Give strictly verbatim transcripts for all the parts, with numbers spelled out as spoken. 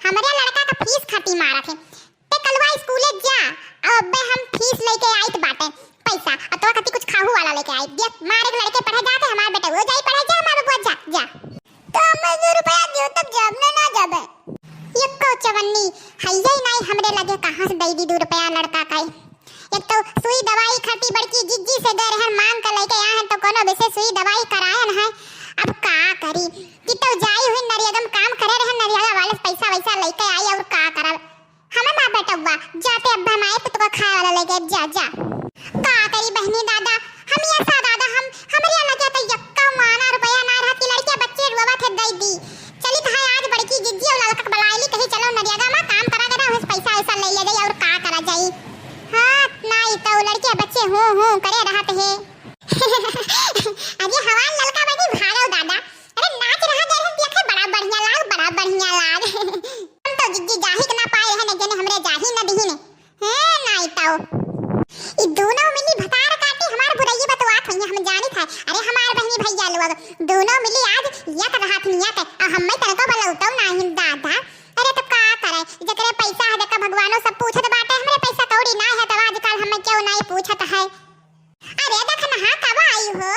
हमरे लड़का का फीस खातिर मारत है। ते कलवा स्कूले जा, अब अब्बे हम फीस लेके आइत बाटे पैसा, और तोरा खातिर कुछ खाहू वाला लेके आइत। देख, मारे के लड़के पढ़े जाते, हमार बेटा वो जाई पढ़े, जा हमार बबुआ, जा, जा। तो हमें दो रुपया दियो, तब जाब ना, ना जाबे। एको चवन्नी हइये नाई हमरे लगे, कहाँ से दई दी दो रुपया लड़का का? एक तो सुई दवाई खातिर बड़की जिज्जी से गए रहन, मांग के लेके आए हैं, तो कोनो विशेष सुई दवाई करायन है। अब का करी कि तो जाई हुई नरियागम काम करे रहन, नरियागा वाले से पैसा वैसा लेके आई, और का करब? हमें माँ बेटवा जाते अब हम आए तो तुका खाए वाला लेके जा, जा। का करी बहनी दादा, हम ऐसा दादा, हम, हमरे लगे तो यक्का माना रुपया ना रहत कि लड़के बच्चे रोवा थे दई दी। चलित है आज बड़की जिज्जी और लड़का के बुलाइली, कही चलो नरियागा मा काम करा करा, उस पैसा वैसा ले ले जाई और का करा जाई। हाँ, नाई तो लड़के बच्चे हूँ हूँ करे रहत है। अरे हमार ललका बनी भागल दादा, अरे नाच रहा गए हम देखे, बड़ा बढ़िया लाग, बड़ा बढ़िया लाग। हम तो जिज्जी जाही के ना पाए रहन, एक जने हमरे जाही न दिहिन। हैं, नाई तो। ई दोनों मिली भतार काटे हमार बुराई बतवात होइहैं, हम जानित है। अरे हमार बहनी भैया लोग, दोनों मिली आज यत रहत नियत, आ हम्मे तनको बलौतौ नाहीं दादा। अरे तो का करे, जकरे पैसा है, देखा भगवानो सब पूछत बाटे, हमरे पैसा कौड़ी ना है, तब आजकल हमें क्यों नाई पूछत है। अरे देखना, हाँ, कब आई हो?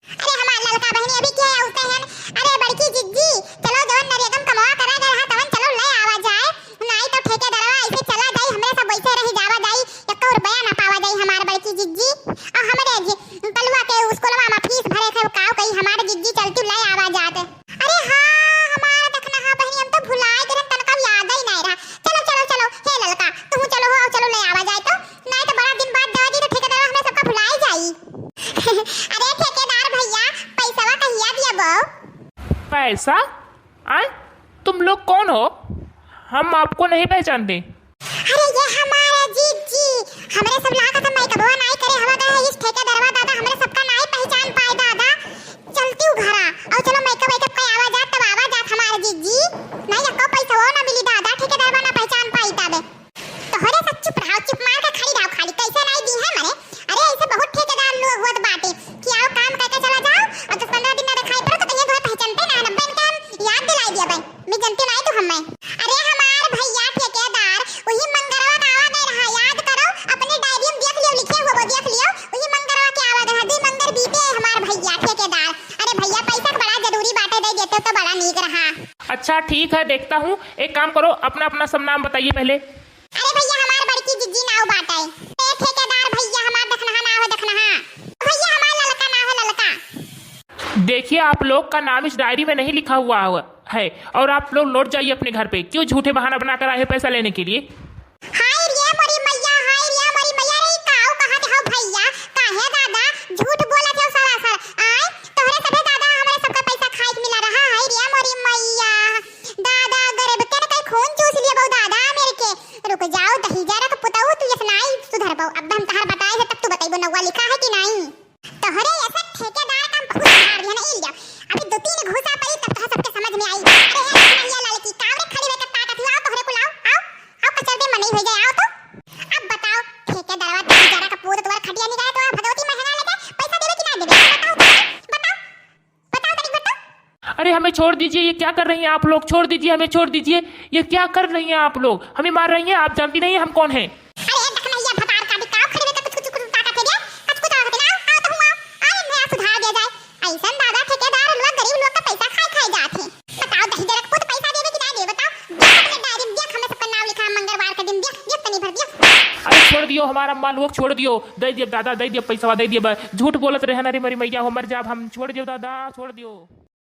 अरे हमार ललका बहनी अभी के आउते हैं? अरे बड़की जिज्जी, चलो जवन नरेगम कमवा करे गए रहा तवन चलो ले आवा जाए, नाई तो ठेकेदारवा ऐसे चला जाई, हमरे सब वैसे रही जावा जाई, एको रुपया ना पावा जाई हमार बड़की जिज्जी। और हमरे जी कलुआ के स्कूलवा में फीस भरे के काव कही हमार जिज्जी चलती ले आवा जात। अरे हाँ, हमार देखना हाँ बहनी, हम तो भुलाए गए, तनका याद ही नहीं रहा। चलो चलो चलो, हे ललका, तू चलो हो, चलो ले आवा जाए तो। नाई तो बड़ा दिन बाद दवा दी तो ठेकेदार हमरे सबका भुलाई जाई। अरे ठेकेदार भैया, पैसवा कहिया दिया बो? पैसा? आय, तुम लोग कौन हो? हम आपको नहीं पहचानते। अरे ये हमारे जीजी, हमरे सब लागत हम मेकअपवा नाई करे हवा गए, इस ठेकेदारवा दादा हमरे सबका नाई पहचान पाए दादा। चलती हूँ घरा, और चलो मेकअप वेकअप का आवा जात तब आवा जात हमारे जीजी। नाई एको पैसवा ना मिली दादा, ठेकेदारवा ना पहचान पाई ताबे। तोहरे सब चुप रहो, चुप मार के खड़ी रहो खाली, कैसे नाई दी है मरे। अरे ऐसे बहुत ठेकेदार लोग होत बाटे कि आओ काम करके चला जाओ और दस पन्द्रह दिन ना दिखाई पड़ो तो कहिए तोहरे पहचानते ना, नब्बे इनके हम याद दिलाई दिया भाई, मैं जनती नाई तो हमें। अरे हमार भैया ठेकेदार, वही मंगरवा का आवा गए रहा, याद करो, अपने डायरी में देख लियो, लिखे हुए वो देख लियो, वही मंगरवा के आवा गए रहा, दुई मंगर बीते हमार भैया ठेकेदार। अरे भैया पैसा के बड़ा जरूरी बाटे, दे देते तो बड़ा नीक रहा। अच्छा ठीक है, देखता हूँ, एक काम करो, अपना अपना सब नाम बताइए पहले। अरे भैया, हमार बड़की जिज्जी नाव बाटे। ए ठेकेदार भैया, हमार दखनहा नाव है, दखनहा। भैया, हमार ललका नाव है, ललका। देखिए, आप लोग का नाम इस डायरी में नहीं लिखा हुआ है और आप लोग लौट जाइए अपने घर पे। क्यों झूठे बहाना बनाकर आए हैं पैसा लेने के लिए? हाय रे मोरी मैया, हाय रे मोरी मैया रे, काऊ कहाँ के हो भैया? काहे दादा झूठ बोलत हो सरासर? आय, तोहरे सभे दादा हमरे सबका पैसा खाए के मिला रहा। हाय रे मोरी मैया, दादा गरीब के न कहीं खून चूस लिए बहु दादा मेरे के। रुक जाओ, दहिजरा के पुतऊ, तू ऐसे नाई सुधरबो। अब हम तहार बताए है, तब तू बतइबो, नौवा लिखा है कि नाई? तोहरे ऐसे ठेकेदार का हम बहुत सुधार दिया ना, ई लिया। अभी दो तीन घूसा पड़ी, तब तोहर सबके समझ में आई। अरे हे भैया लड़की, कावरे खड़ी रह के ताकत हुआ, आओ तोहरे को लाओ, आओ, आओ, पचल दे मनई हो जाए, आओ तो। अब बताओ, ठेकेदारवा दहिजरा का पूत तोहर खटिया निकाले, तोहर भगवती महंगा लगे, पैसा देवे कि ना देवे? बताओ तो, बताओ। बताओ तनिक बताओ। अरे हमें छोड़ दीजिए, ये क्या कर रही हैं आप लोग? छोड़ दीजिए, हमें छोड़ दीजिए। ये क्या कर रही हैं आप लोग? हमें मार रही हैं, आप जानती नहीं हैं हम कौन हैं। अरे दखनहिया भतार का भी काव खड़ी में तो कुछ कुछ कुछ ताकत है रे, कुछ कुछ ताकत ना, आओ तो हुआ, आओ इन्हें सुधार दिया जाए। ऐसन दादा ठेकेदार लोग गरीब लोग का पैसा खाए खाए जात हैं। बताओ दहिजरा का पूत पैसा देवे कि ना दे, बताओ। देख अपने डायरी में देख, हमें सबका नाम लिखा है मंगलवार का दिन, देख, देख तनी भर देख। अरे छोड़ दियो, हमारा माल हुआ, छोड़ दियो, दे दियो दादा, दे दियो पैसा, दे दियो। झूठ बोलत रहे ना रे मोरी मैया हो, मर जाब हम, छोड़ दियो दादा, छोड़ दियो।